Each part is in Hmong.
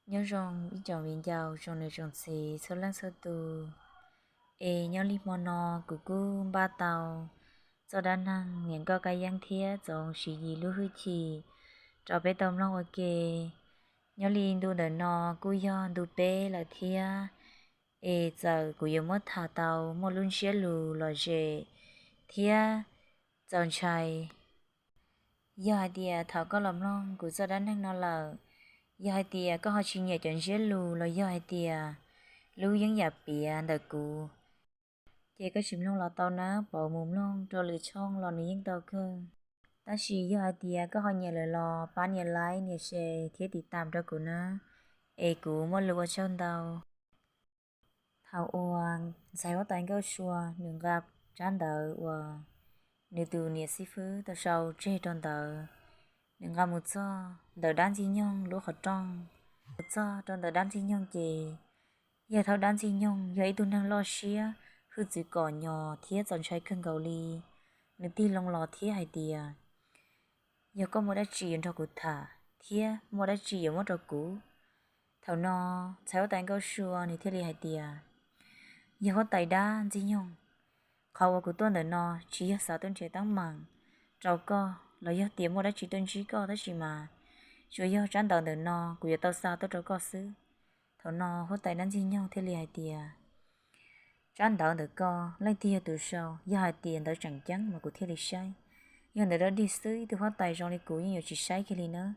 Nyob zoo ib tsoom viv ncaus tsoom niam tsoom txiv txhua leej txhua tus. Es nyob li hmo no kuv kuj npaj tau txoj dab neeg niam nkauj kab yeeb thiab txoov siv yim lub hwj chim rau peb tau mloog ua ke. Nyob li ntu ntawm no kuj yog ntu peb lawm thiab, es txawm kuv yuav muab tham tau muaj lub ntsiab lus lom zem thiab txaus ntshai. Yog hais tias thaum koj los mloog kuv txoj dab neeg no lawm, yog hais tias koj ho tsis nyiam cov ntsiab lus los yog hais tias lub yeeb yam piav ntawm kuv, ces koj tsis mloog los tau nawb, pauv mus mloog rau lwm tshooj los nws yeej tau kawg. Tab sis yog hais tias koj ho nyiam lawm los pab nias like, nias share thiab tiv tam rau kuv nawb, es kuv muaj lus ua tsaug ntau. Thaum uas ntxhais huab tais Nkauj Sua nws nqa tsab ntawv uas nws tus niam xib fwb tau sau tseg rau ntawd, nws nqa mus txog ntawm dab ntxwg nyoog lub qhov rooj, mus txog rau ntawm dab ntxwg nyoog ces yawg thawj dab ntxwg nyoog yog ib tug neeg loj siab, hwj txwv kom nyos thiab txaus ntshai kawg nkaus li. Nws tig loo los thiab hais tias, yog koj muaj dab tsi yuav nrog kuv tham thiab muaj dab tsi yuav muab rau kuv? Thaum no ntxhais huab tais Nkauj Sua nws thiaj li hais tias, yog huab tais dab ntxwg nyoog, qhov uas kuv tuaj ntawm no tsis yog xav tuaj nrhiav teeb meem rau koj los yog tias muaj dab tsi tuaj ntsib koj, tab sis mas tsuas yog tsab ntawv ntawm no kuv yuav tau xa tuaj rau koj xwb. Thaum no huab tais dab ntxwg nyoog thiaj li hais tias, tsab ntawv ntawm koj leej twg yog tus sau? Yog hais tias ntawv tseem ceeb mas kuv thiaj li saib, yog ntawv dog dig xwb ib tug huab tais zoo li kuv yeej yuav tsis saib kiag li nawb.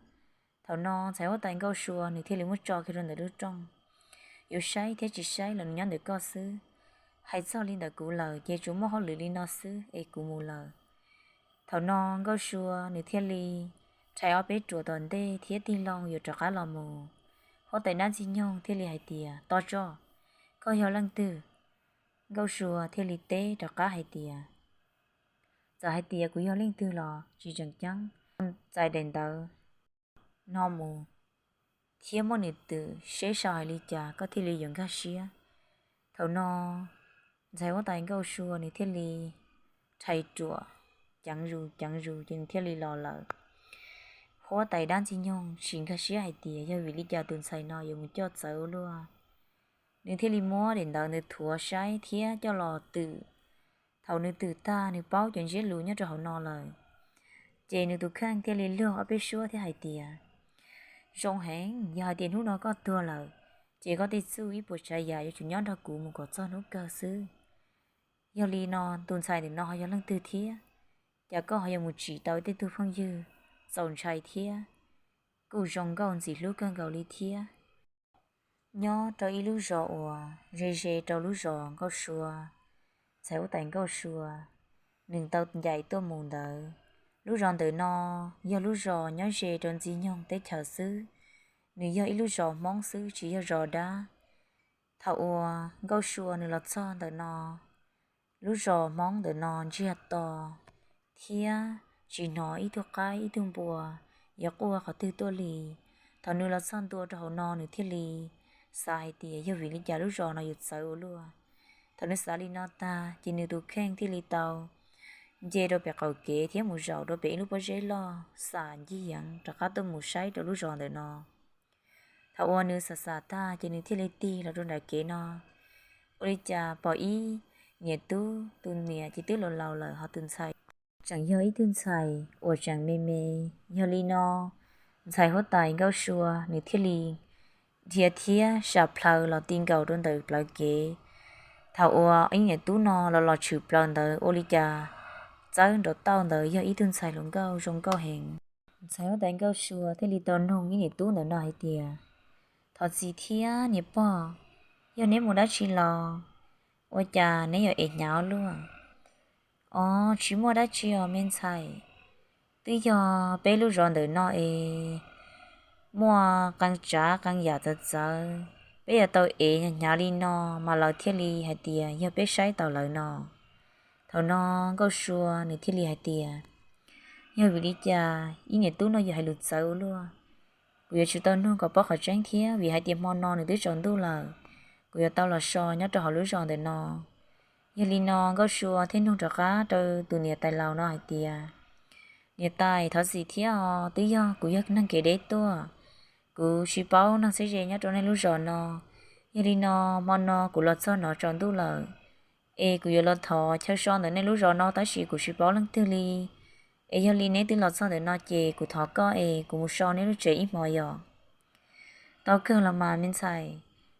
Thaum no ntxhais huab tais Nkauj Sua nws thiaj li muab tso kiag rau ntawm lub rooj. Yuav saib thiab tsis saib los nws nyob ntawm koj xwb. Hais txog li ntawm kuv lawm ces tsuas muaj hauj lwm li no xwb es kuv mus lawm. Thaum no Nkauj Sua nws thiaj li rhais ob peb ruam tom ntej thiab tig loo yuav rov qab los mus. Huab tais dab ntxwg nyoog thiaj li hais tias, tos tso, koj yog leej twg? Nkauj Sua thiaj li teb rov qab hais tias, txawm hais tias kuv yog leej twg los tsis tseem ceeb, txais daim ntawv no mus thiab muab nws twm seb sau hais li cas koj thiaj li yuav nkag siab. Thaum no ntxhais huab tais Nkauj Sua nws thiaj li rhais ruam ceev zus ceev zus ces nws thiaj li los lawm. Huab tais dab ntxwg nyoog tsis nkag siab hais tias yog vim li cas tus ntxhais no yuav mus coj txawv ua luaj. Nws thiaj li muab daim ntawv ntawd thuav saib thiab coj los twm. Thaum nws twm tag nws paub cov ntsiab lus nyob rau hauv no lawm, ces nws tus kheej thiaj li luag ob peb suab thiab hais tias, zoo heev, yog hais tias hnub no koj tuag lawm, ces koj tej txuj ib puas tsav yam yuav tsum nyob nrog kuv mus kom txog hnub kawg xwb. Yog li no tus ntxhais ntawm no ho yog leej twg thiab? Cas koj ho yuav mus tsim tau tej tug phooj ywg txaus ntshai thiab kuj zoo nkauj ntxim hlub kawg nkaus li thiab? Nyob rau ib lub zos uas ze ze rau lub zos Nkauj Sua, ntxhais huab tais Nkauj Sua nws tau ncaim tuaj mus ntawd. Lub zos ntawm no yog lub zos nyob ze rau ntxwg nyoog teb chaws xwb, nws yog ib lub zos Hmoob xwb tsis yog zos dab. Thaum uas Nkauj Sua nws los txog ntawm no, lub zos Hmoob ntawm no ntsiag to thiab tsis hnov ib tug qaib ib tug npua yuav quaj qhov twg tuaj li. Thaum nws los txog ntua rau hauv no nws thiaj li xav hais tias yog vim li cas lub zos no yuav txawv ua luaj. Thaum nws xav li no tag ces nws tus kheej thiaj li tau nce rau pem qaum kev thiab mus zaum rau pem ib lub pob zeb loj xam ncig yeev rov qab tuaj mus saib rau lub zos ntawm no. Thaum uas nws xam xam tag ces nws thiaj li tig los rau nram kev no, ua li cas pom ib niam tub, tus niam ces twb laus laus lawm ho tus ntxhais tseem yog ib tug ntxhais uas tseem me me. Yog li no ntxhais huab tais Nkauj Sua nws thiaj li dhia thiab sam plhaw los ti nkaus rau ntawm plawv kev. Thaum uas ib niam tub no los los tshwm plaws ntawd ua li cas txawb nraum tauj ntawd yog ib tug ntxhais hluas nkauj zoo nkauj heev. Ntxhais huab tais Nkauj Sua thiaj li tau nug ib niam tub ntawm no hais tias, thov txim thiab niam pog, yog neb mus dab tsi los? Ua cas neb yuav ev hnyav luaj? Os, tsis muaj dab tsi os me ntxhais, twb yog peb lub zos ntawm no es muaj qee tsav qee yam txawv txawv, peb yuav tau ev hnyav li no mas lawv thiaj li hais tias yog peb saib taus lawv no. Thaum no Nkauj Sua nws thiaj li hais tias, yog vim li cas ib niam tub no yuav hais lus txawv ua luaj? Kuv yuav tsum tau nug kom paub qhov tseeb thiab vim hais tias hmo no nws twb tsaus ntuj lawm, kuv yuav tau los so nyob rau hauv lub zos ntawm no. Yog li no Nkauj Sua thiaj nug rov qab rau tus niam tais laus no hais tias, niam tais, thov txim thiab os, twb yog kuv yog neeg kev deb tuaj, Kuv tsis paub neeg txheeb ze nyob rau nej lub zos no. Yog li no, hmo no kuv los txog no tsaus ntuj lawm, es kuv yuav los thov chaw so ntawm nej lub zos no tab sis kuv tsis paub leej twg li. Es yog li neb twb los txog ntawm no ces kuv thov koj es kuv mus so neb lub tsev ib hmo yom. Tau kawg los mas me ntxhais,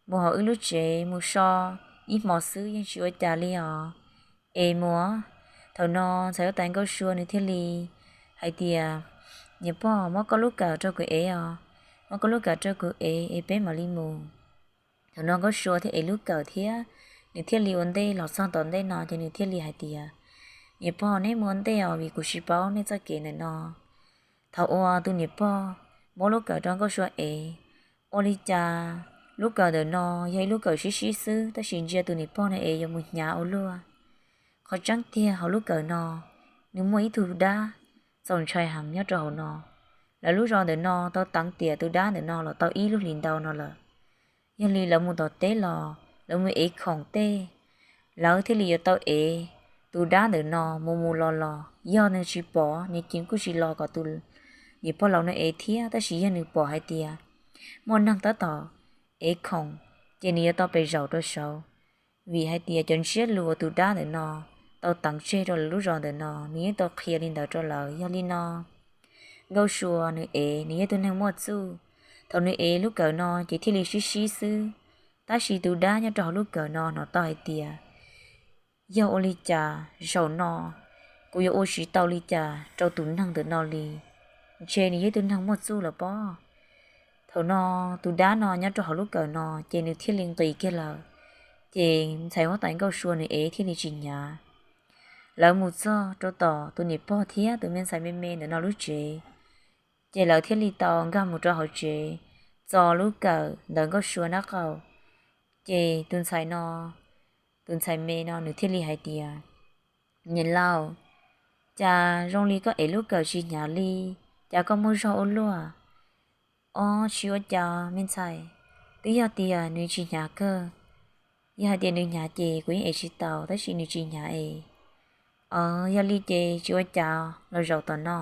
mus hauv wb lub tsev mus so ib hmo xwb yeej tsis ua cas li os. Es mus. Thaum no ntxhais huab tais Nkauj Sua nws thiaj li hais tias, Niam pog, muab koj lub kawm rau kuv ev os, muab koj lub kawm rau kuv ev es peb mam li mus. Thaum no Nkauj Sua thiaj ev lub kawm thiab nws thiaj li ua ntej los txog tom ntej no ces nws thiaj li hais tias, Niam pog, neb mus ua ntej os vim kuv tsis paub nej txoj kev ntawm no. Thaum uas tus niam pog muab lub kawm rau Nkauj Sua ev, ua li cas lub kawm ntawm no yog ib lub kawm sib sib xwb tab sis ntsia tus niam pog no ev yuav mus hnyav ua luaj. Qhov tseeb tiag hauv lub kawm no nws muaj ib tug dab txaus ntshai heev nyob rau hauv no. Lawv lub zos ntawm no tau teev tiam tus dab ntawm no los tau ib lub hlis ntau no lawm. Yog li lawv mus tom teb los lawv mus ev khoom tej, lawv thiaj li yuav tau ev tus dab ntawm no mus mus los los. Yog nws tsis pom nws ces kuj tsis los kom tus niam pog laus no ev thiab, tab sis yog nws pom hais tias muaj neeg tab tom ev khoom ces nws yuav tau pes zaum rau saud. Vim hais tias cov ntsiab lus uas tus dab ntawm no tau teev tseg rau lawv lub zos ntawm no nws yeej tau qhia li ntawd rau lawv. Yog li no Nkauj Sua nws ev nws yog tus neeg muaj txuj. Thaum nws ev lub kawm no ces thiaj li sib sib xwb, tab sis tus dab nyob rau hauv lub kawm no hnov tau hais tias, Yog ua li cas zaum no kuv yuav ua tsis tau li cas rau tus neeg ntawm no li? Ntshe nws yog ib tug neeg muaj txuj lawm pob. Thaum no tus dab no nyob rau hauv lub kawm no ces nws thiaj li nqis kiag lawm, ces ntxhais huab tais Nkauj Sua nws ev thiaj li tsis hnyav. Lawv mus txog rau tom tus niam pog thiab tus me ntxhais me me ntawm no lub tsev, ces lawv thiaj li tau nkag mus rau hauv tsev, txo lub kawm ntawm Nkauj Sua nraub qaum. Ces tus ntxhais no, tus ntxhais me no nws thiaj li hais tias, Niam laus, cas zoo li koj ev lub kawm tsis hnyav li, cas koj muaj zog ua luaj? Ob, tsis ua cas me ntxhais, twb yog tias nws tsis hnyav kawg. Yog hais tias nws hnyav ces kuv yeej ev tsis tau, tab sis nws tsis hnyav es. Ob, yog li ces tsis ua cas, los zaum tom no.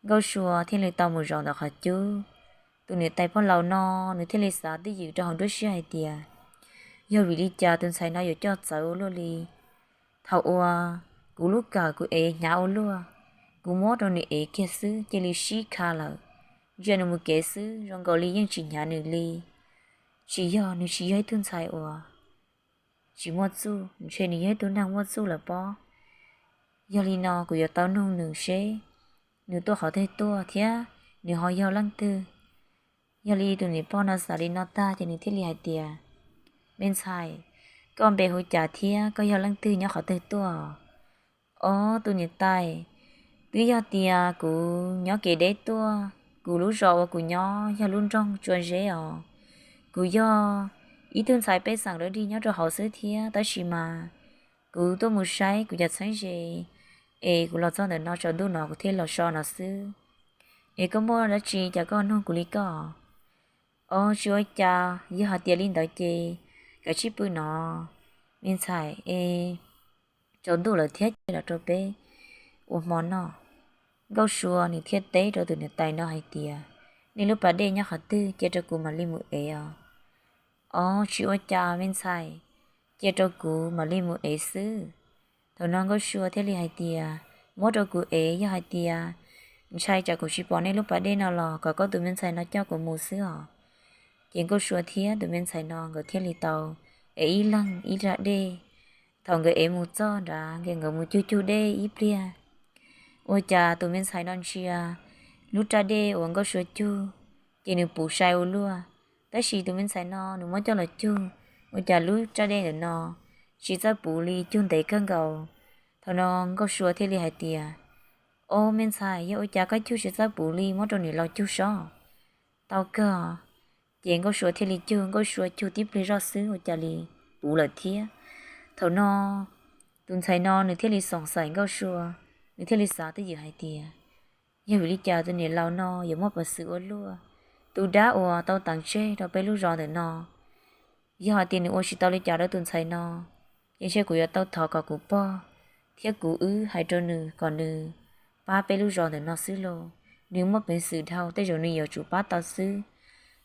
Nkauj Sua thiaj li tau mus zaum ntawm qhov cub. Tus niam tais pog laus no nws thiaj li xav twj ywm rau hauv nruab siab hais tias, Yog vim li cas tus ntxhais no yuav coj txawv ua luaj li? Thaum uas kuv lub kawm kuv ev hnyav ua luaj, kuv muab rau nws ev kiag xwb cia li sib kha lawm. Ntsia nws mus kev xwb zoo nkaus li yeej tsis hnyav nws li. Tsis yog, nws tsis yog ib tug ntxhais uas tsis muaj txuj, ntshe nws yog ib tug neeg muaj txuj lawm pob. Yog li no kuv yuav tau nug nws seb nws tuaj qhov twg tuaj thiab nws ho yog leej twg. Yog li tus niam pog no xav li no tag ces nws thiaj li hais tias, Me ntxhais, koj npe hu cas thiab koj yog leej twg nyob qhov twg tuaj? Ob, tus niam tais, twb yog tias kuv nyob kev deb tuaj, kuv lub zos uas kuv nyob yog lub nroog Tsua Zeb os. Kuv yog ib tug ntxhais pej xeem dawb dig nyob rau hauv xwb thiab, tab sis mas kuv tuaj mus saib kuv cov txheeb ze, es kuv los txog ntawm no tsaus ntuj no kuv thiaj los so no xwb. Es koj muaj dab tsi cas koj nug kuv li ko? Ob, tsis ua cas, yog hais tias li ntawd ces kav tsij pw no, me ntxhais es, tsaus ntuj lawm thiab ces los rau peb ua hmo noj. Nkauj Sua nws thiaj teb rau tus niam tais no hais tias, Nej lub pas dej nyob qhov twg, cia rau kuv mam li mus ev os. Ob, tsis ua cas me ntxhais, cia rau kuv mam li mus ev xwb. Thaum no Nkauj Sua thiaj li hais tias, Muab rau kuv ev, yog hais tias ntshai tsam kuv tsis pom nej lub pas dej no los kom koj tus me ntxhais no coj kuv mus xwb os. Ces Nkauj Sua thiab tus me ntxhais no nkawd thiaj li tau ev ib leeg ib rab dej. Thaum nkawd ev mus txog nrad ces nkawd mus cug cug dej ib pliag, ua cas tus me ntxhais no ntsia lub rab dej uas Nkauj Sua cug, ces nws puv sai ua luaj. Tab sis tus me ntxhais no nws muab coj los cug, ua cas lub rab dej ntawm no tsis txawj puv li, cug ntev kawg nkaus. Thaum no Nkauj Sua thiaj li hais tias, Ob, me ntxhais, yog ua cas koj cug tsis txawj puv li, muab rau niam laus cug sob. Tau kawg. Ces Nkauj Sua thiaj li cug, Nkauj Sua cug tib pliag zoj xwb ua cas li puv lawm thiab. Thaum no tus ntxhais no nws thiaj li xoom xaim Nkauj Sua, nws thiaj li xav twj ywm hais tias, Yog vim li cas tus niam laus no yuav muaj peev xwm ua luaj? Tus dab uas tau teev tseg rau peb lub zos ntawm no, yog hais tias nws ua tsis tau li cas rau tus ntxhais no, ces ntshe kuv yuav tau thov kom kuv pog thiab kuv wb hais rau nws kom nws pab peb lub zos ntawm no xwb lauj. Nws muaj peev xwm dhau, tej zaum nws yuav tsum pab tau xwb.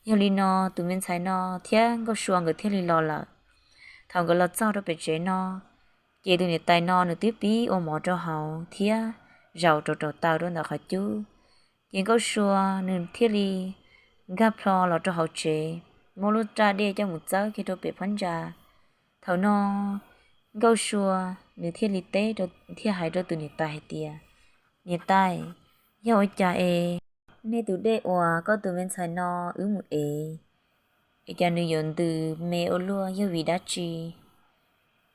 Yog li no tus me ntxhais no thiab Nkauj Sua nkawd thiaj li los lawm. Thaum nkawd los txog rau pem tsev no, ces tus niam tais no nws twb pib ua mov rau hauv thiab zaum rau rau taws rau ntawm qhov cub. Ces Nkauj Sua nws thiaj li nkag plho los rau hauv tsev, muab lub raj dej coj mus txawb kiag rau pem phab ntsa. Thaum no Nkauj Sua nws thiaj li teb, thiaj hais rau tus niam tais hais tias, Niam tais, yog ua cas es nej tus dej uas koj tus me ntxhais no wb mus ev, es cas nws yuav ntws me ua luaj, yog vim dab tsi?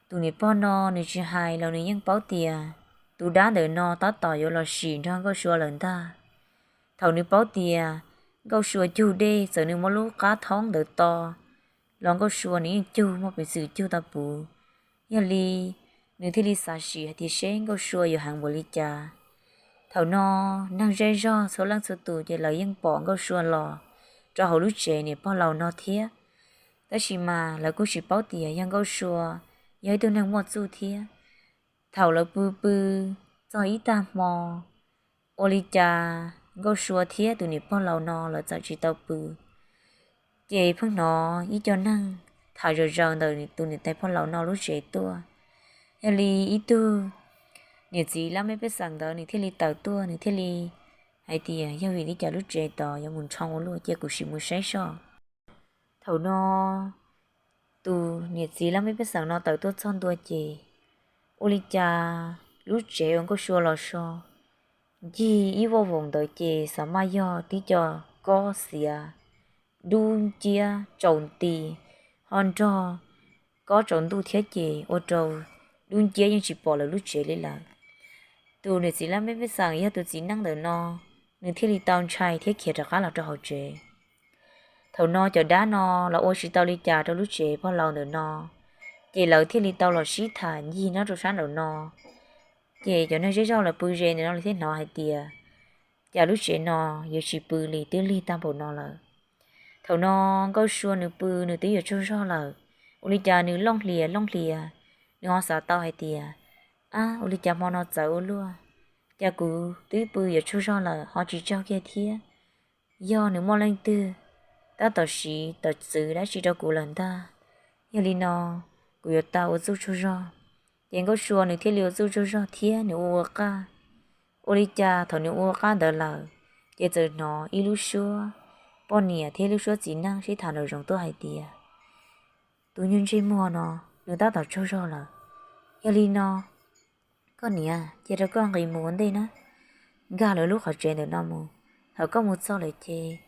Tus niam pog no nws tsis hais los nws yeej paub tias tus dab ntawm no tab tom yuav los sim nrog Nkauj Sua lawm ntag. Thaum nws paub tias Nkauj Sua cug dej, txawm nws muab lub qab thoob ntawd to los Nkauj Sua nws yeej cug muaj peev xwm cug tau puv. Yog li nws thiaj li xav sim hais tias seb Nkauj Sua yuav heev npaum li cas. Thaum no neeg zej zog txhua leej txhua tus ces lawv yeej pom Nkauj Sua los rau hauv lub tsev niam pog laus no thiab, tab sis mas lawv kuj tsis paub tias yog Nkauj Sua yog ib tug neeg muaj txuj thiab. Thaum lawv pw pw txog ib tag hmo, ua li cas Nkauj Sua thiab tus niam pog laus no lawv txawm tsis tau pw, ces pheej hnov ib co neeg tham zom zaws ntawm tus niam tais pog laus no lub tsev tuaj. Yog li ib tug niam txiv laj mej pej xeem ntawd nws thiaj li tawm tuaj, nws thiaj li hais tias, Yog vim li cas lub tsev tod yuav mus nrhoo ua luaj, cia kuv sim mus saib soj. Thaum no tus niam txiv laj mej pej xeem no tawm tuaj txog ntua ces ua li cas lub tsev uas Nkauj Sua los so ncig ib voj voom ntawd ces xav mas yog tib co kob xiav dub nciab tsaus nti, ho nrog kob tsaus ntuj thiab ces ua rau dub nciab yeej tsis pom lawv lub tsev li lawm. Tus niam txiv laj mej pej xeem yog tus txiv neej ntawm no, nws thiaj li tau ntshai thiab khiav rov qab los rau hauv tsev. Thaum no cov dab no los ua tsis tau li cas rau lub tsev pog laus ntawm no, ces lawv thiaj li tau los sib tham ncig nyob rau sab nraum no. Ces cov neeg zej zog lawv pw ze ntawm no lawv thiaj hnov hais tias, Cas lub tsev no yuav tsis pw li, twb lig tag npaum no lawm. Thaum no Nkauj Sua nws pw nws twb yuav tsaug zog lawm, ua li cas nws looj hlias looj hlias, nws ho xav tau hais tias, Ab, ua li cas hmo no txawv ua luaj, cas kuv twb pw yuav tsaug zog lawm ho tsis tsaug kiag thiab. Yog nws muaj leej twg tab tom siv tom txwv dab tsi rau kuv lawm ntag. Yog li no kuv yuav tau ua txuj tsaug zog. Ces Nkauj Sua nws thiaj li ua txuj tsaug zog thiab nws ua ua qaj. Ua li cas thaum nws ua ua qaj ntawd lawm, ces txawm hnov ib lub suab poj niam thiab lub suab txiv neej sib tham nraum zoov tuaj hais tias, Tus nyuag ntsej muag no nws tab tom tsaug zog lawm. Yog li no koj niam, cia rau koj nqis mus ua ntej na, nkag lawv lub qhov tsev ntawm no mus. Thaum koj mus txog lawm ces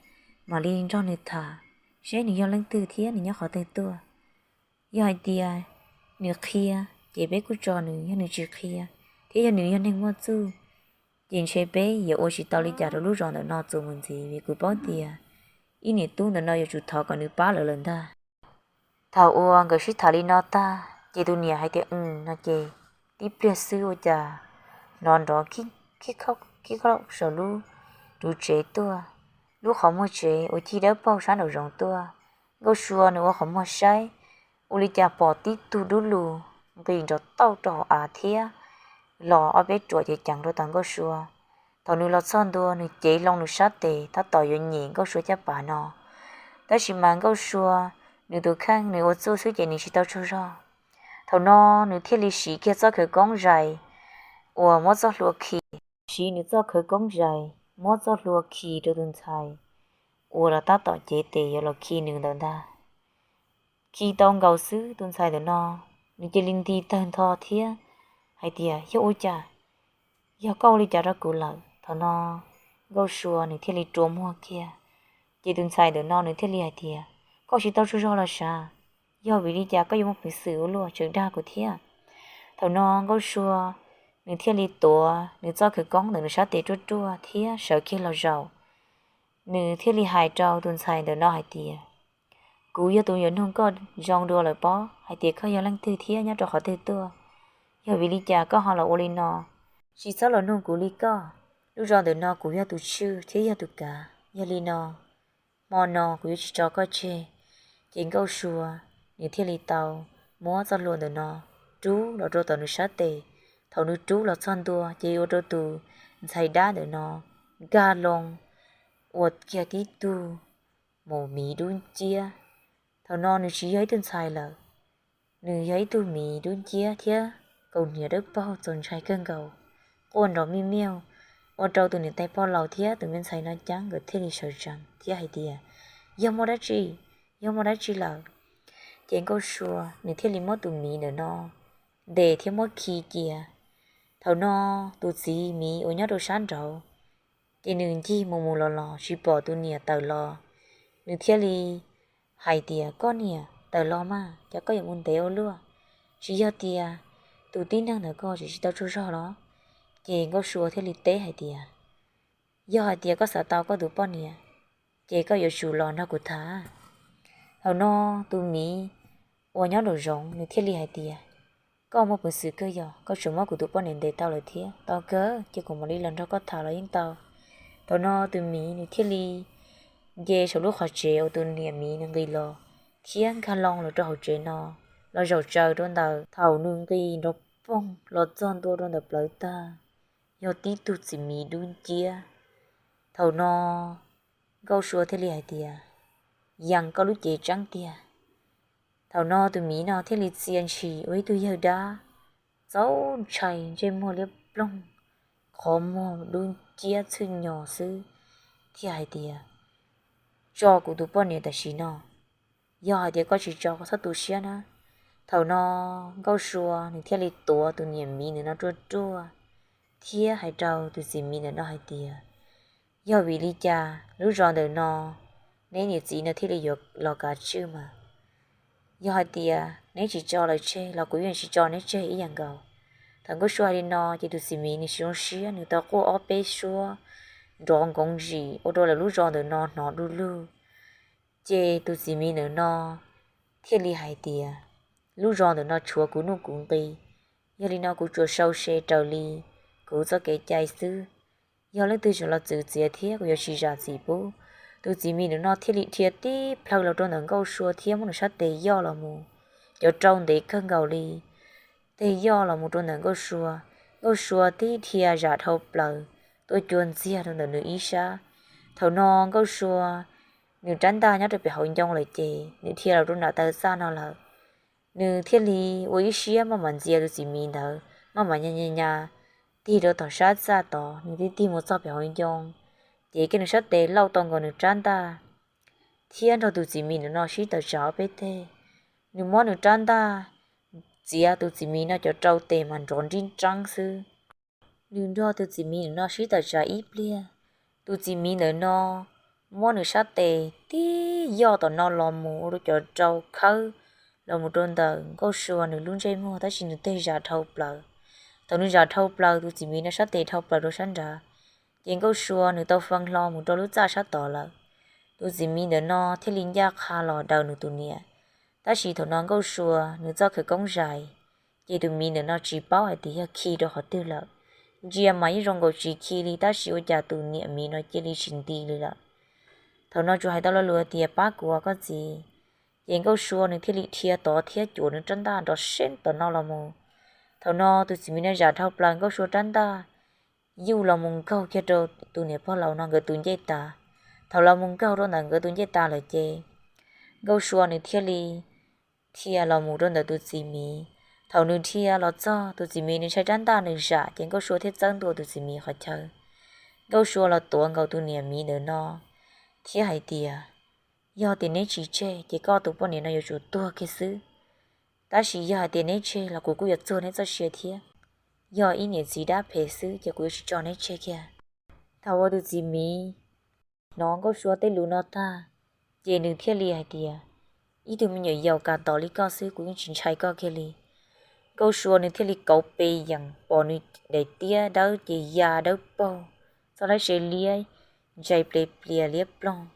mam li nrog nws tham seb nws yog leej twg thiab nws nyob qhov twg tuaj. Yog hais tias nws qhia ces peb kuj tso nws, yog nws tsis qhia thiab yog nws yog neeg muaj txuj ces ntshe peb yuav ua tsis tau li cas rau lub zos ntawm no txuas mus ntxiv, vim kuv paub tias ib niam tub ntawm no yuav tsum thov kom nws pab lawv lawm ntag. Thaum uas nkawd sib tham li no tag ces tus niam hais tias, Ws, no ces tib pliag xwb ua cas hnov nrov khib khib khauj saum lub ruv tsev tuaj, lub qhov muag tsev uas cig dawb paug sab nraum zoov tuaj. Nkauj Sua nws ua qhov muag saib, ua li cas pom tib tug dub lug nqis nrov tauj rau hauv av thiab los ob peb ruam ceev ceev rau tom Nkauj Sua. Thaum nws los txog ntua nws cev loo nws sab tes tab tom yuav nyem Nkauj Sua caj pas no, tab sis mas Nkauj Sua nws tus kheej nws ua txuj xwb ces nws tsis tau tsaug zog. Thaum no nws thiaj li siv kiag txoj khawv koob zais uas muab txoj hlua khi, siv nws txoj khawv koob zais muab txoj hlua khi rau tus ntxhais uas los tab tom cev tes yuav los khi nws ntawd ntag. Khi tau nkaus xwb tus ntxhais ntawm no nws cia li nti tawg ntho thiab hais tias, Yog ua cas? Yog koj ua li cas rau kuv lawm? Thaum no Nkauj Sua nws thiaj li rua muag kiag. Ces tus ntxhais ntawm no nws thiaj li hais tias, Koj tsis tau tsaug zog los sav? Yog vim li cas koj yuav muaj peev xwm ua luaj tseem dag kuv thiab? Thaum no Nkauj Sua nws thiaj li tuav nws txoj khawv koob ntawm nws sab tes ruaj ruaj thiab sawv kiag los zaum. Nws thiaj li hais rau tus ntxhais ntawm no hais tias, Kuv yog tus yuav nug koj zoo dua lawm pob, hais tias koj yog leej twg thiab nyob rau qhov twg tuaj. Yog vim li cas koj ho los ua li no? Tsis txhob los nug kuv li koj. Lub zos ntawm no kuv yog tus tshwj thiab yog tus kav. Yog li no hmo no kuv yuav tsis tso koj tseg. Ces Nkauj Sua nws thiaj li tau muab txoj hlua ntawm no rub los rau tom nws sab tes. Thaum nws rub los txog ntua ces ua rau tus ntxhais dab ntawm no nkag loo ua kiag tib tug mus miv dub nciab. Thaum no nws tsis yog ib tug ntxhais lawm, nws yog ib tug miv dub nciab thiab kaus hniav dawb paug txaus ntshai kawg nkaus, quaj nrov miv miauj, ua rau tus niam tais pog laus thiab tus me ntxhais no ceeb, nkawd thiaj li sawv tsees thiab hais tias, Yog muaj dab tsi? Yog muaj dab tsi lawm? Ces Nkauj Sua nws thiaj li muab tus miv ntawm no ntes thiab muab khi cia. Thaum no tus txiv miv uas nyob rau sab nraud, ces nws ncig mus mus los los tsis pom tus niam tawm los, nws thiaj li hais tias, Koj niam, tawm los mas, cas koj yuav mus ntev ua luaj? Tsis yog tias tus tib neeg ntawd koj tsis tsis tau tsaug zog los? Ces Nkauj Sua thiaj li teb hais tias, Yog hais tias koj xav tau koj tus poj niam, ces koj yuav tsum los nrog kuv tham. Thaum no tus miv uas nyob nraum zoov nws thiaj li hais tias, Koj muaj peev xwm kawg, yog koj tsuas muab kuv tus poj niam ntes tau lawm thiab, tau kawg, ces kuv mam li los nrog koj tham los yeej tau. Thaum no tus miv nws thiaj li nce saum lub qhov tsev uas tus niam miv nws nqis los, thiab nkag loo los rau hauv tsev no, los zaum tsaws rau ntawm, thaum nws nqis nrov poog los txog ntua rau ntawm plawv tag, yog tib tug txiv miv dub nciab. Thaum no Nkauj Sua thiaj li hais tias, Yees, koj lub cev tseeb tiag. Thaum no tus miv no thiaj li txia ntshis ua ib tug yawg dab txaus ntshai, ntsej muag liab ploog, qhov muag dub nciab txhwj nyos xwb, thiaj hais tias, Tso kuv tus poj niam tam sim no, yog hais tias koj tsis tso, koj txhob tu siab na. Thaum no Nkauj Sua nws thiaj li tuav tus niam miv ntawm no ruaj ruaj thiab hais rau tus txiv miv ntawm no hais tias, Yog vim li cas lub zos ntawm no neb niam txiv no thiaj li yuav los kav tswj mas? Yog hais tias neb tsis tso lawv tseg los kuv yeej tsis tso neb tseg ib yam nkaus. Thaum Nkauj Sua hais li no ces tus txiv miv nws tsis zoo siab, nws tau quaj ob peb suab nrov nkoov ntsim ua rau lawv lub zos ntawm no hnov du lug. Ces tus txiv miv ntawm no thiaj li hais tias, Lub zos ntawm no tshuav kuv nuj kuv nqi, yog li no kuv tsuas sau se raws li kuv txoj kev cai xwb. Yog leej twg tseem los txwv txiav thiab kuv yuav tsis zam txim pub. Tus txiv miv ntawm no thiaj li dhia tib plhaw los rau ntawm Nkauj Sua thiab muab nws sab tes yoj los mus, cov rau ntev kawg nkaus li, tes yoj los mus rau ntawm Nkauj Sua. Nkauj Sua tib dhia zam dhau plaws tuaj cua ntxiag rau ntawm nws ib sab. Thaum no Nkauj Sua nws rab ntaj nyob rau pem hauv ncoo lawm ces nws dhia los rau nram taw txaj no lawm. Nws thiaj li ua ib siab maj mam ntxias tus txiv miv ntawd, maj mam nyas nyas nyas tig rau tom sab txaj tod, nws tig tig mus txog pem hauv ncoo, ces kiag nws sab tes lauj tau nkaus nws rab ntaj thiab nrog tus txiv miv ntawm no sib tawm tsam ob peb teg. Nws muab nws rab ntaj txiav tus txiv miv no cov rau tes mas nrov nrib nreeb xwb. Nws nrog tus txiv miv ntawm no sib tawm tsam ib pliag, tus txiv miv ntawm no muab nws sab tes tib yoj tom no los mus ua rau cov rau khawb los mus rau ntawm Nkauj Sua nws lub ntsej muag, tab sis nws tes zam dhau plaws. Thaum nws zam dhau plaws, tus txiv miv no sab tes dhau plaws rau sab nrad, ces Nkauj Sua nws tau fee hlo mus rau lub txaj sab tod lawm. Tus txiv miv ntawm no thiaj li ncaj qha los daws nws tus niam, tab sis thaum no Nkauj Sua nws txoj khawv koob zais, ces tus miv ntawm no tsis paub hais tias yog khi rau qhov twg lawm. Ntsia mas yeej zoo nkaus tsis khi li, tab sis ua cas tus niam miv no cia li tsis nti li lawm. Thaum no tsuas hais tau lo lus tias, Pab kuv os koj txiv. Ces Nkauj Sua nws thiaj li dhia tod thiab cuam nws rab ntaj nrov seeb tom no los mus. Thaum no tus txiv miv no zam dhau plaws Nkauj Sua rab ntaj, yuj los mus nkaug kiag rau tus niam pog laus no nkawd tus ncej tas. Thaum los mus nkaug rau ntawm nkawd tus ncej tas lawm ces Nkauj Sua nws thiaj li dhia los mus rau ntawm tus txiv miv. Thaum nws dhia los txog, tus txiv miv nws ntshai rab ntaj nws zam, ces Nkauj Sua thiaj txawb ntua tus txiv miv qhov chaw. Nkauj Sua los tuav nkaus tus niam miv ntawm no thiab hais tias, Yog tias neb tsis tseg ces koj tus poj niam no yuav tsum tuag kiag xwb. Tab sis yog hais tias neb tseg los kuv kuj yuav txuag neb txoj sia thiab. Yog ib niam txiv dab phem xwb ces kuv yuav tsis tso neb tseg kiag. Thaum uas tus txiv miv hnov Nkauj Sua tej lus no tag, ces nws thiaj li hais tias, Ib tug me nyuam yaus kam tom li koj xwb, kuv yeej tsis ntshai koj kiag li. Nkauj Sua nws thiaj li kauv pe yees, pom nws daim tiab dawb ces ya dawb paug, txoj hlab se liab ntsais plias plias liab ploog.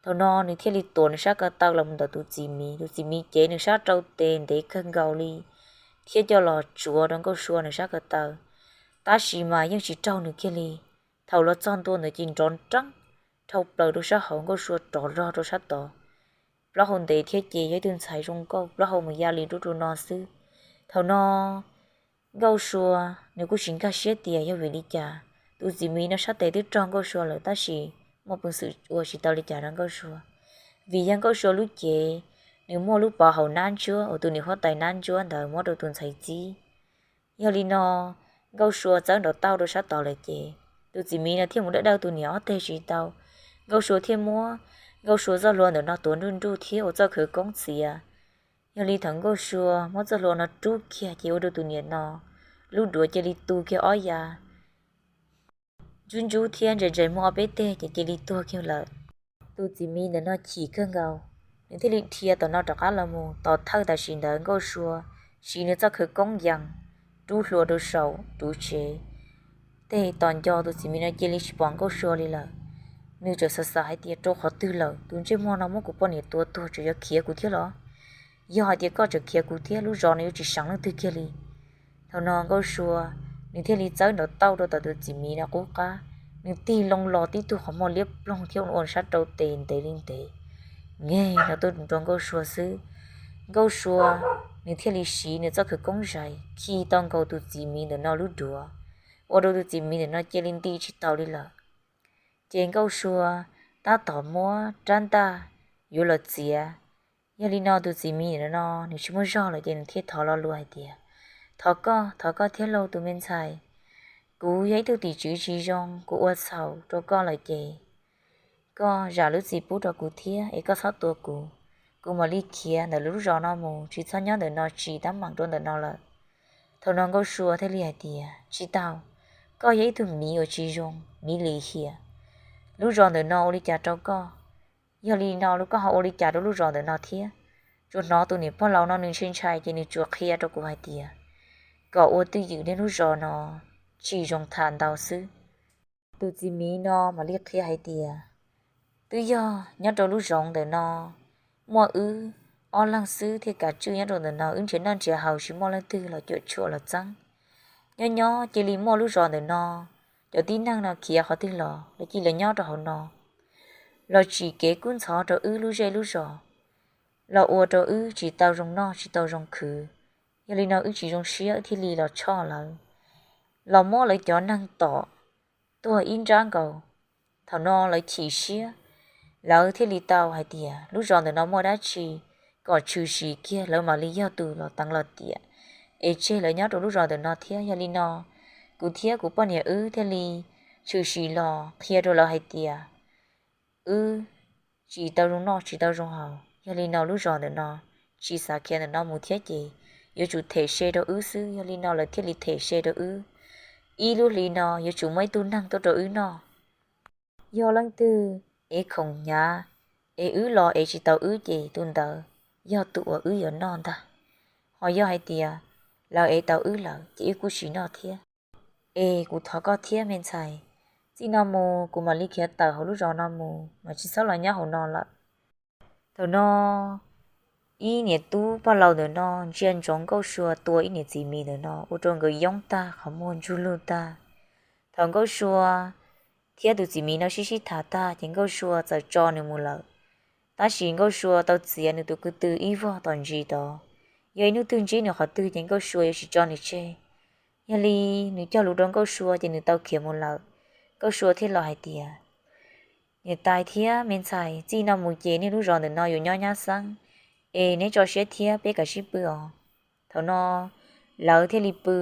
Thaum no nws thiaj li tuav nws sab ko taw los mus ntawm tus txiv miv, tus txiv miv cev nws sab rau tes ntev kawg nkaus li thiab coj los tsuav rau Nkauj Sua nws sab ko taw, tab sis mas yeej tsis raug nws kiag li. Thaum los txog ntua ntawd ces nrov nreeb dhau plaws rau sab hauv, Nkauj Sua rov log rau sab tod. Plaub hau ntev thiab ces yog ib tug ntxhais zoo nkauj, plaub hau mus ya li rub rau no xwb. Thaum no Nkauj Sua nws kuj tsis nkag siab tias yog vim li cas, tus txiv miv no sab tes twb raug Nkauj Sua lawm tab sis muaj peev xwm ua tsis tau li cas rau Nkauj Sua. vim yog Nkauj Sua lub cev, nws muaj lub pov haum nab ntsuab uas tus niam huab tais nab ntsuab ntawd muab rau tus ntxhais txib. Yog li no, Nkauj Sua txawb nrov tauj rau sab tod lawm ces tus txiv miv no thiaj mus dawj dawj tus niam ob teg tsis tau. Nkauj Sua thiaj muab Nkauj Sua txoj hlua ntawm no tuav nruj nruj thiab ua txoj khawv koob txiav. Yog li thaum Nkauj Sua muab txoj hlua no rub kiag ces ua rau tus niam no lub duav cia li tu kiag ob yav ntsub ntsub thiab ntsais ntsais muaj ob peb teg ces cia li tuag kiag lawm. Tus txiv miv ntawm no chim kawg nkaus, nws thiaj li dhia tom no rov qab los mus. Tos thawj tam sim ntawd Nkauj Sua siv nws txoj khawv koob yees rub hlua rau saum ruv tsev. Tej tos nco tus txiv miv no cia li tsis pom Nkauj Sua li lawm. Nws txawm xav xav hais tias rau qhov twg lawm, tus ntsej muag no muab kuv poj niam tua tuag tseem yuav khiav kuv thiab los? Yog hais tias koj tseem khiav kuv thiab lub zos no yuav tsis seev leej twg kiag li. Thaum no Nkauj Sua nws thiaj li txawb nrov tauj rau tom tus txiv miv no qub qab, nws tig loo los tib tug qhov muag liab ploog thiab ua sab rau tes ntev li ntev, nkeeg no tuaj rau Nkauj Sua xwb. Nkauj Sua nws thiaj li siv nws txoj khawv koob zais khi tau nkaus tus txiv miv ntawm no lub duav, ua rau tus txiv miv ntawm no cia li nti tsis tau li lawm. Ces Nkauj Sua tab tom muab rab ntaj yuav los txiav. Yog li no tus txiv miv ntawm no nws tsis muaj zog lawm ces nws thiaj thov lo lus hais tias, thov koj, thov koj thiab lauj tus me ntxhais, kuv yog ib tug tim tswv tsis zoo, kuv ua txhaum rau koj lawm ces koj zam lub txim pub rau kuv thiab es koj txhob tua kuv. Kuv mam li khiav ntawm lub zos no mus, tsis txhob nyob ntawm no tsim teeb meem rau ntawm no lawm. Thaum no Nkauj Sua thiaj li hais tias, tsis tau, koj yog ib tug miv uas tsis zoo, miv lim hiam. Lub zos ntawm no ua li cas rau koj, yog li no koj ho ua li cas rau lub zos ntawm no thiab? Tsuas hnov tus niam pog laus no nws ntshai ntshai ces nws tsuas qhia rau kuv hais tias kom ua twj ywm nej lub zos no tsis zoo tham ntau xwb. Tus txiv miv no mam li qhia hais tias, twb yog nyob rau lub zoov ntawm no muaj wb ob leeg xwb thiaj kav tswj nyob rau ntawm no, wb nrhiav noj nrhiav haus tsis muaj leej twg los cuam tshuam los txeeb. Nyob nyob cia li muaj lub zos ntawm no cov tib neeg no khiav qhov twg los lawv cia li nyob rau hauv no, los tsim kev kub ntxhov rau wb lub zej lub zos, los ua rau wb tsis tau zoo noj tsis tau zoo khwv. Yog li no wb tsis zoo siab thiaj li los tshoj lawv, los muab lawv cov neeg tom tuag ib nrab nkaus. Thaum no lawv chim siab, lawv thiaj li tau hais tias lub zos ntawm no muaj dab tsi kom tshwm sim kiag lawv mam li yog tus los teev los tiam, es tseg lawv nyob rau lub zos ntawm no thiab. Yog li no kuv thiab kuv poj niam wb thiaj li tshwm sim los qhia rau lawv hais tias wb tsis tau zoo noj tsis tau zoo haus, yog li no lub zos ntawm no tsis xav khiav ntawm no mus thiab ces yuav tsum them se rau wb xwb. Yog li no lawv thiaj li them se rau wb, ib lub hli no yuav tsum muaj ib tug neeg tuaj rau wb noj. Yog leej twg es khoom hnyav, es wb los es tsis tau wb ces tus ntawd yog tus uas wb yuav noj ntag. Ho yog hais tias lawv es tau wb lawm ces wb kuj tsis noj thiab. Es kuv thov koj thiab me ntxhais, txij no mus kuv mam li khiav tawm hauv lub zos no mus mas tsis txhob los nyob hauv no lawm. Thaum no ib niam tub pog laus ntawm no ntsia ntsoov Nkauj Sua tua ib niam txiv miv ntawm no ua rau nkawd yoob tag qhov muag ntsug lug tag. Thaum Nkauj Sua thiab tus txiv miv no sib sib tham tag ces Nkauj Sua txawm tso nws mus lawm. Tab sis Nkauj Sua tau txiav nws tus ko tw ib vog tom ntsis tod, yog ib hnub twg ntsib nws qhov twg ces Nkauj Sua yuav tsis tso nws tseg. Yog li nws cog lus rau Nkauj Sua ces nws tau khiav mus lawm. Nkauj Sua thiaj los hais tias, niam tais thiab me ntxhais, txij no mus ces nej lub zos ntawm no yuav nyob nyab xeeb, es neb tso siab thiab peb kav tsij pw os. Thaum no lawv thiaj li pw.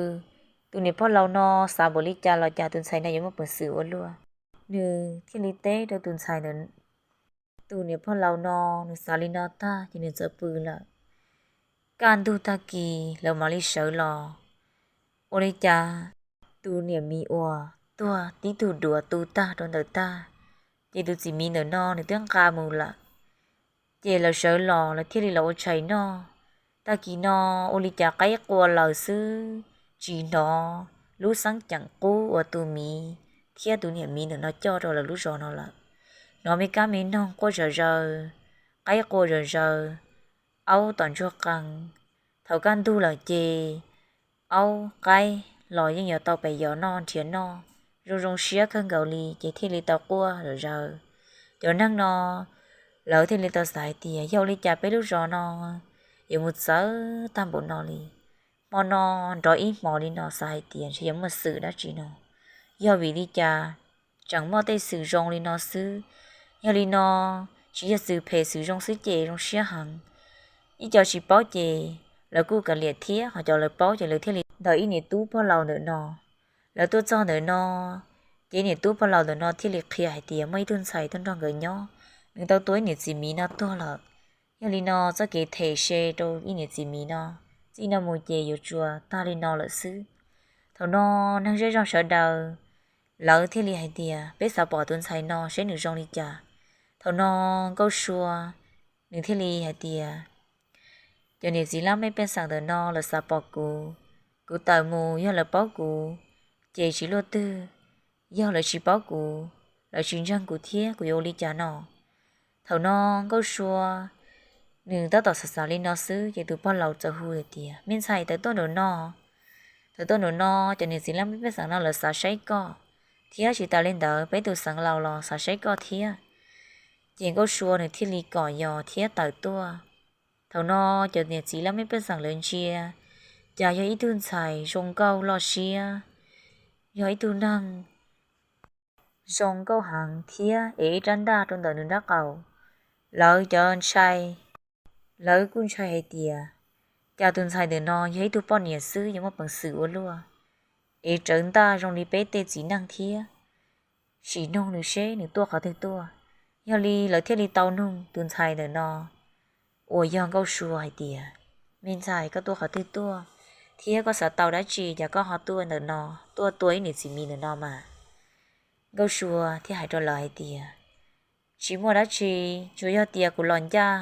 Tus niam pog laus no xav npaum li cas los cas tus ntxhais no yuav muaj peev xwm ua luaj. Nws thiaj li teb rau tus ntxhais ntawm, tus niam pog laus no nws xav li no tag ces nws txawm pw lawm. Kaj ntug tag kis lawv mam li sawv los. Ua li cas tus niam miv uas tuag tib tug duav tu tag rau ntawm tag, ces tus txiv miv ntawm no nws twb nqa mus lawm. Ces lawv sawv los lawv thiaj li los ua tshais noj. Tag kis no ua li cas qaib qua lawm xwb, tsis hnov lub xeeb ceem qub uas tus miv thiab tus niam miv ntawm no coj rau lawv lub zos no lawm. Hnov me kab me noog quaj zom zaws, qaib qua zom zaws, aub tom ntsuag qees. Thaum kaj ntug lawm ces aub qaib los yeej yuav tau pem yos noj nrhiav noj, zoo zoo siab kawg nkaus li ces thiaj li tau quaj zom zaws. Cov neeg no lawv thiaj li tau xav hais tias yog ua li cas peb lub zos no yuav mus txawv tag npaum no li. Hmo no nrov ib hmos li no xav hais tias ntshe yuav muaj xwm dab tsi no, yog vim li cas tseem muaj tej xwm zoo li no xwb. Yog li no tsis yog xwm phem xwm zoo xwb ces zoo siab heev. Ib co tsis paub ces lawv kuj kav liam thiab, ho cov lawv paub ces lawv thiaj li ntawm ib niam tub pog laus ntawm no. Lawv tuaj txog ntawm no, ces niam tub pog laus ntawm no thiaj li qhia hais tias muaj ib tug ntxhais tuaj nrog nkawd nyob, nws tau tua ib niam txiv miv no tuag lawm. Yog li no txoj kev them se rau ib niam txiv miv no, txij no mus ces yuav tsuas tag li no lawm xwb. Thaum no neeg zej zog sawv daws lawv thiaj li hais tias peb xav pom tus ntxhais no seb nws zoo li cas. Thaum no Nkauj Sua nws thiaj li hais tias cov niam txiv laj mej pej xeem ntawm no lawv xav pom kuv, kuv tawm mus yog lawv paub kuv ces tsis luaj twg, yog lawv tsis paub kuv, lawv tsis ntseeg kuv thiab kuv yuav ua li cas no. Thaum no Nkauj Sua nws tab tom xav xav li no xwb ces tus pog laus txawm hu hais tias me ntxhais, tawm tuaj nraum no. Tawm tuaj nraum no, cov niam txiv laj mej pej xeem no lawv xav saib koj, thiab tsis tas li ntawd peb tus xeev laus los xav saib koj thiab. Ces Nkauj Sua nws thiaj li kom yos thiab tawm tuaj. Thaum no cov niam txiv laj mej pej xeem lawv ntsia, cas yog ib tug ntxhais zoo nkauj loj siab, yog ib tug neeg zoo nkauj heev thiab ev ib rab ntaj rau ntawm nws nraub qaum. Lawv cov ntshai, lawv kuj ntshai hais tias cas tus ntxhais ntawm no yog ib tug poj niam xwb yuav muaj peev xwm ua luaj, ev rawv ntaj zoo li peb tej txiv neej thiab, sim noog nws seb nws tuaj qhov twg tuaj. Yog li lawv thiaj li tau nug tus ntxhais ntawm no uas yog Nkauj Sua hais tias me ntxhais, koj tuaj qhov twg tuaj thiab koj xav tau dab tsi cas koj ho tuaj ntawm no, tuaj tua ib niam txiv miv ntawm no mas? Nkauj Sua thiaj hais rau lawv hais tias tsis muaj dab tsi, tsuas yog tias kuv los ncaj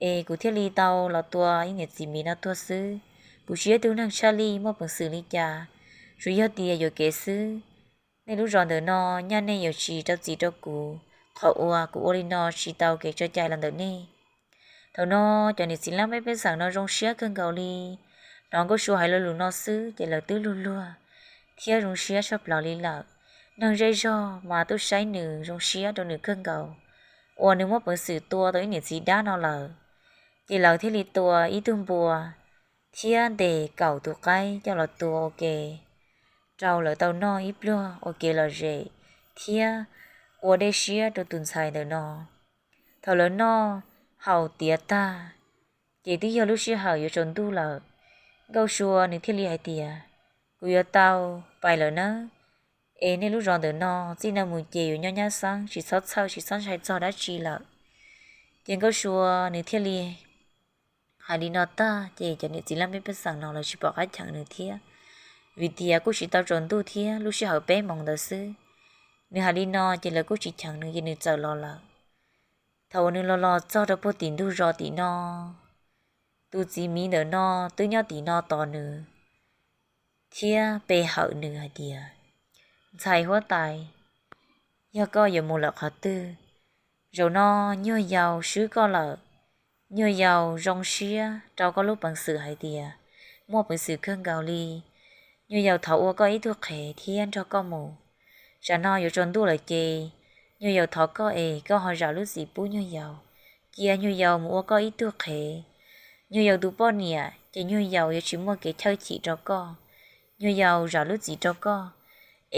es kuv thiaj li tau los tua ib niam txiv miv no tuag xwb. Kuv tsis yog ib tug neeg tshaj lij muaj peev xwm li cas, tsuas yog tias yuam kev xwb. Nej lub zos ntawm no nyaj nej yuav tsis rau txim rau kuv, qhov uas kuv ua li no tsis tau kev tso cai los ntawm nej. Thaum no cov niam txiv laj mej pej xeem no zoo siab kawg nkaus li, hnov Nkauj Sua hais lo lus no xwb ces lawv twb luag luag thiab zoo siab tshaj plaws li lawm. Neeg zej zog mas tuaj saib nws zoo siab rau nws kawg nkaus uas nws muaj peev xwm tua tau ib niam txiv dab no lawm. Ces lawv thiaj li tua ib tug npua thiab ntes kaum tus qaib coj los tua ua ke rau lawv tau noj ib pluag ua kev lom zem thiab ua dej siab rau tus ntxhais ntawm no. Thaum lawv noj haus tiav tag, ces twb yog lub sij hawm yuav tsaus ntuj lawm. Nkauj Sua nws thiaj li hais tias kuv yuav tau pais lawm nawb, es nej lub zos ntawm no txij no mus ces yuav nyob nyab xeeb, tsis txhob txhawj tsis txhob ntshai txog dab tsi lawm. Ces Nkauj Sua nws thiaj li hais li no tag ces cov niam txiv laj mej pej xeem no lawv tsis pom qab cheem nws thiab, vim tias kuj tsis tau tsaus ntuj thiab lub sij hawm peb moos ntawd xwb. Nws hais li no ces lawv kuj tsis cheem nws ces nws txawm los lawm. Thaum uas nws los los txog rau puag tim ntug zos tim no, tus txiv miv ntawm no twb nyob tim no tos nws thiab pe hawm nws hais tias ntxhais huab tais, yog koj yuav mus lawm qhov twg? Zaum no nyuag yaus swb koj lawm. Nyuag yaus zoo siab rau koj lub peev xwm hais tias muaj peev xwm kawg nkaus li. Nyuag yaus thov ua koj ib tug qhev thiab nrog koj mus. Tsam no yuav tsaus ntuj lawm ces nyuag yaus thov koj es koj ho zam lub txim pub nyuag yaus, cia nyuag yaus mus ua koj ib tug qhev. Nyuag yaus tus poj niam ces nyuag yaus yuav tsis muaj kev chawj chim rau koj. Nyuag yaus zam lub txim rau koj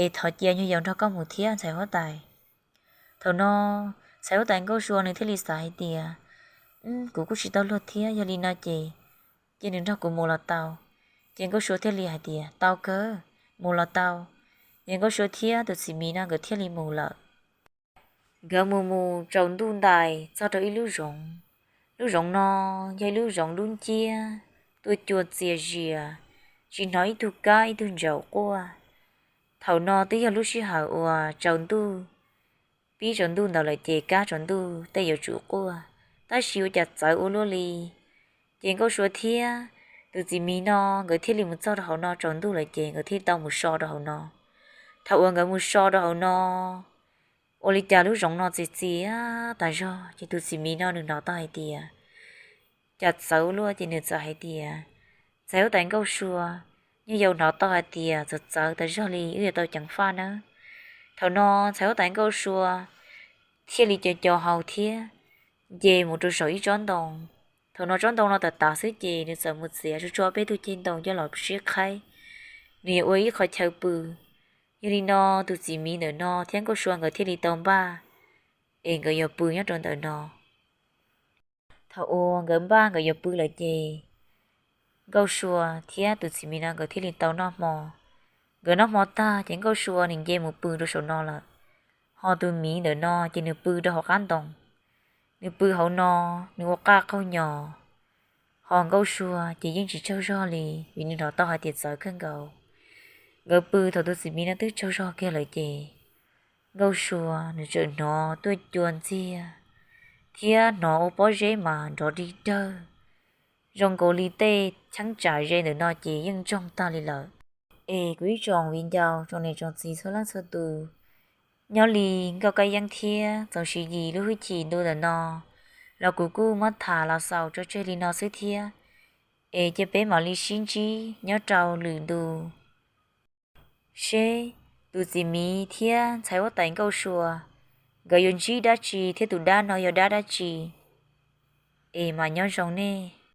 es thov cia nyuag yaus nrog koj mus thiab ntxhais huab tais. Thaum no ntxhais huab tais Nkauj Sua nws thiaj li xav hais tias kuv kuj tsis tau luag thiab, yog li no ces cia nws nrog kuv mus los tau. Ces Nkauj Sua thiaj li hais tias tau kawg, mus los tau. Ces Nkauj Sua thiab tus txiv miv no nkawd thiaj li mus lawm. Nkawd mus mus tsaus ntuj ntais txog rau ib lub zoov. Lub zoov no yog ib lub zoov dub nciab, tuaj cua txias zias, tsis hnov ib tug kab ib tug ntsaum quaj. Thaum no twb yog lub sij hawm uas tsaus ntuj, pib tsaus ntuj ntawd lawm ces kab tsaus ntuj tej yuav tsum quaj, tab sis ua cas txawv ua luaj li. Ces Nkauj Sua thiab tus txiv miv no nkawd thiaj li mus txog rau hauv no, tsaus ntuj lawm ces nkawd thiaj tau mus so rau hauv no. Thaum uas nkawd mus so rau hauv no, ua li cas lub zoov no txias txias tas zog, ces tus txiv miv no nws hnov tau hais tias cas txawv ua luaj ces nws txawm hais tias ntxhais huab tais Nkauj Sua, nyuag yaus hnov tau hais tias txawv txawv tas zog li, wb yuav tau ceev faj nawb. Thaum no ntxhais huab tais Nkauj Sua thiaj li co co hau thiab nce mus rau saum ib tsob ntoo. Thaum no tsob ntoo no tas tas xwb ces nws txawm mus txiav tsuag tsuag peb tug ceg ntoo coj los sib qhaib, nws yuav ua ib qho chaw pw. Yog li no tus txiv miv ntawm no thiab Nkauj Sua nkawd thiaj li tau npaj es nkawd yuav pw nyob rau ntawm no. Thaum uas nkawd npaj nkawd yuav pw lawm ces Nkauj Sua thiab tus txiv miv no nkawd thiaj li tau noj hmo. Nkawd noj hmo tag ces Nkauj Sua nws nce mus pw rau saum no lawm, ho tus miv ntawm no ces nws pw rau hauv qab ntoo. Nws pw hauv no, nws ua qaj qaug nyos, ho Nkauj Sua ces yeej tsis tsaug zog li vim nws hnov tau hais tias txawv kawg nkaus. Nkawd pw thaum tus txiv miv no twb tsaug zog kiag lawm ces Nkauj Sua nws txawm hnov tuaj cua ntxiag thiab hnov ua pob zeb mas nrov dig dawg, zoo nkaus li tej cheeb tsam ze ntawm no ces yeej ntsoog tag li lawm. Es kuv ib tsoom viv ncaus tsoom niam tsoom txiv txhua leej txhua tus, nyob li Nkauj Kab Yeeb thiab Txoov Siv Yis lub hwj chim ntu ntawm no los kuv kuj muab tham los xaus tso tseg li no xwb thiab. Es cia peb mam li sib ntsib nyob rau lwm ntu seb tus txiv miv thiab ntxhais huab tais Nkauj Sua nkawd yuav ntsib dab tsi thiab tus dab no yog dab dab tsi. Es mam nyob zoo nej.